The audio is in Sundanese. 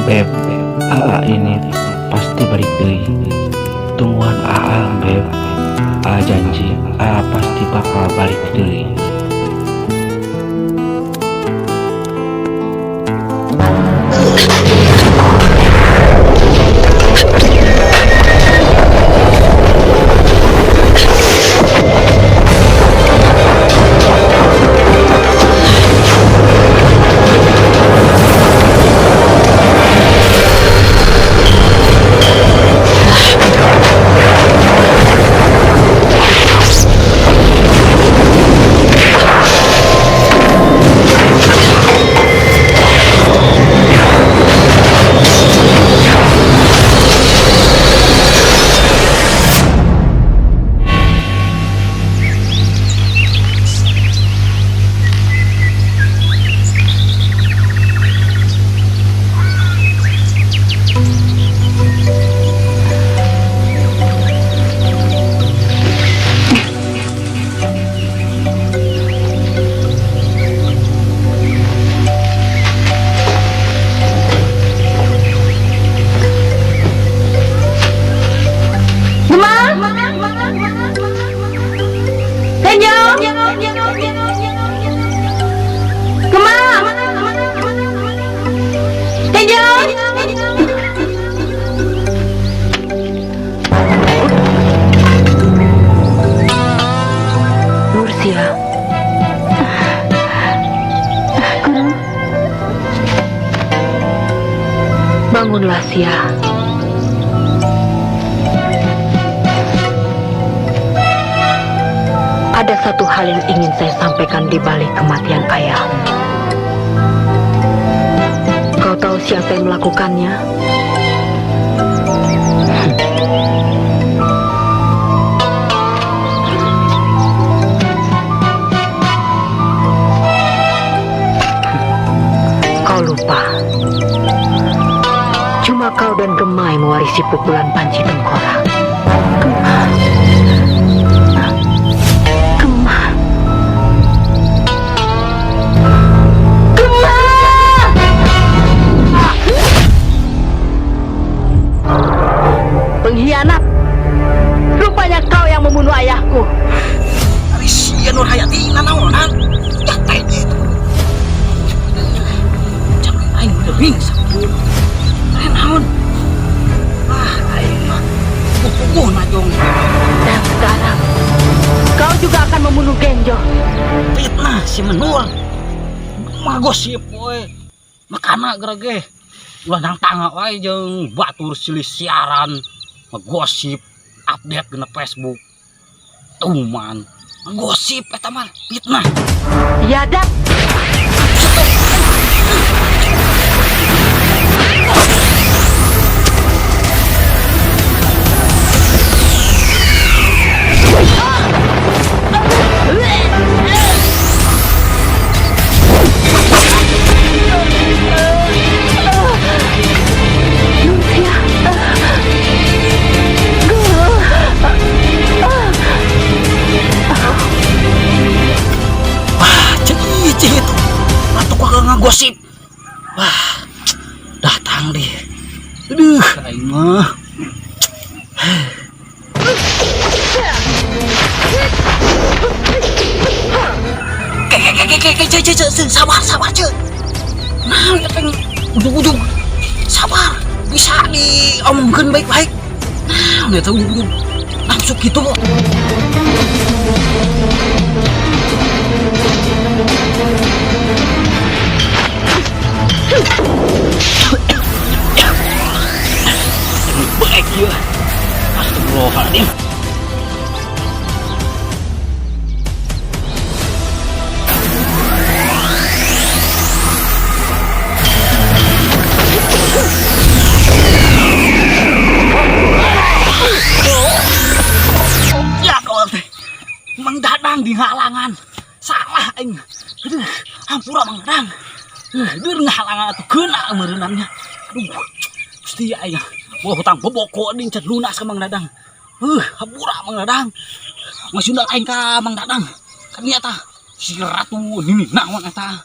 Beb, AA ini pasti balik deui. Tungguan AA, Beb. AA janji, AA pasti bakal balik deui. Gema? Kenjo? Gema? Kenjo? Mursia. Guru. Bangunlah, Sia. Ada satu hal yang ingin saya sampaikan di balik kematian ayahmu. Kau tahu siapa yang melakukannya? Kau lupa. Cuma kau dan Gemai mewarisi pukulan panci tengkorak. Gema. Gema. Gema! Pengkhianat. Rupanya kau yang membunuh ayahku. Ari sia, Nur Hayati, nanaonan? Ya teh itu. Capek aing udah bingsa. Eh, naon? Ah, aing mah puguh najong. Dan sekarang kau juga akan membunuh Genjo. Fitnah si Menur. Mah gosip we. Makana gerege. Ulah nangtanga wae jeung batur silih siaran ngegosip update dina Facebook. Tuman. Gosip eta mah fitnah. Biadab. Nursia. Guru. Wah, cek cek itu. Atuh kagak ngagosip. Wah, datang deh. Aduh, aing mah. Ke ke ke ke ke cek cek cek, sabar sabar, cek. Nah, ya teh ujung-ujung sabar, bisa diomongkeun baik-baik. Nah, udah tahu ujung-ujung langsung gitu kok. Baik ya. Astagfirullahaladzim. Ya kalau teh Mang Dadang di halangan. Salah aing. Aduh, hampura, Mang Dadang. Aduh, ngahalangan atuh keuna meureunannya. Aduh, Gusti aing. Wah, hutang boboko ding can lunas ka Mang Dadang. Hampura, Mang Dadang. Masih aing ka Mang Dadang. Kan ieu tah si Ratu Nini naon eta.